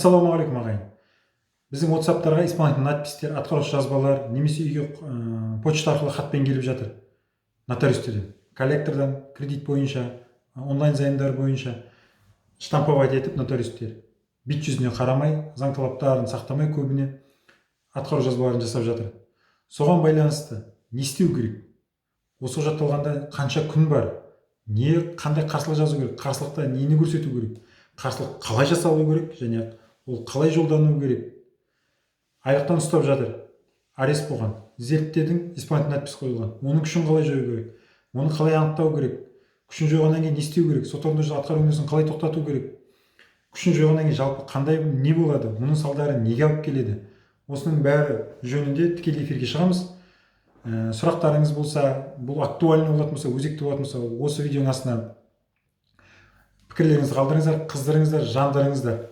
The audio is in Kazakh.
Ассалаумағалейкум, ағайын! Біздің WhatsAppтарға исполнительный надписьтер, атқарушы жазбалар немесе үйге почта арқылы хатпен келіп жатыр нотариустерден, коллектордан, кредит бойынша, онлайн займдар бойынша штамповать етіп, нотариустер бет жүзіне қарамай, заң талаптарын сақтамай, көбіне атқару жазбаларын жасап жатыр. Соған байланысты не істеу керек? Осы құжатты алғанда қанша күн бар? Не, қандай қарсылық жазу керек? Қарсылықта нені көрсету керек? Қарсылық қалай жасалу керек және ол қалай жолдану керек? Айлықтан ұстап жатыр, арест болған, зерттедің, исполнительный надпись қойылған, оның күшін қалай жою керек? Оны қалай анықтау керек? Күшін жойғаннан кейін не істеу керек? Сот орындаушы атқару үдесін қалай тоқтату керек? Күшін жойғаннан кейін жалпы қандай, не болады? Мұның салдары неге алып келеді? Осының бәрі жөнінде тікелей эфирге шығамыз. Сұрақтарыңыз болса, бұл актуальный болатын болса, өзекті болатын болса, осы видеоның астына пікірлеріңізді қалдырыңыздар, қыздырыңыздар, жандырыңыздар.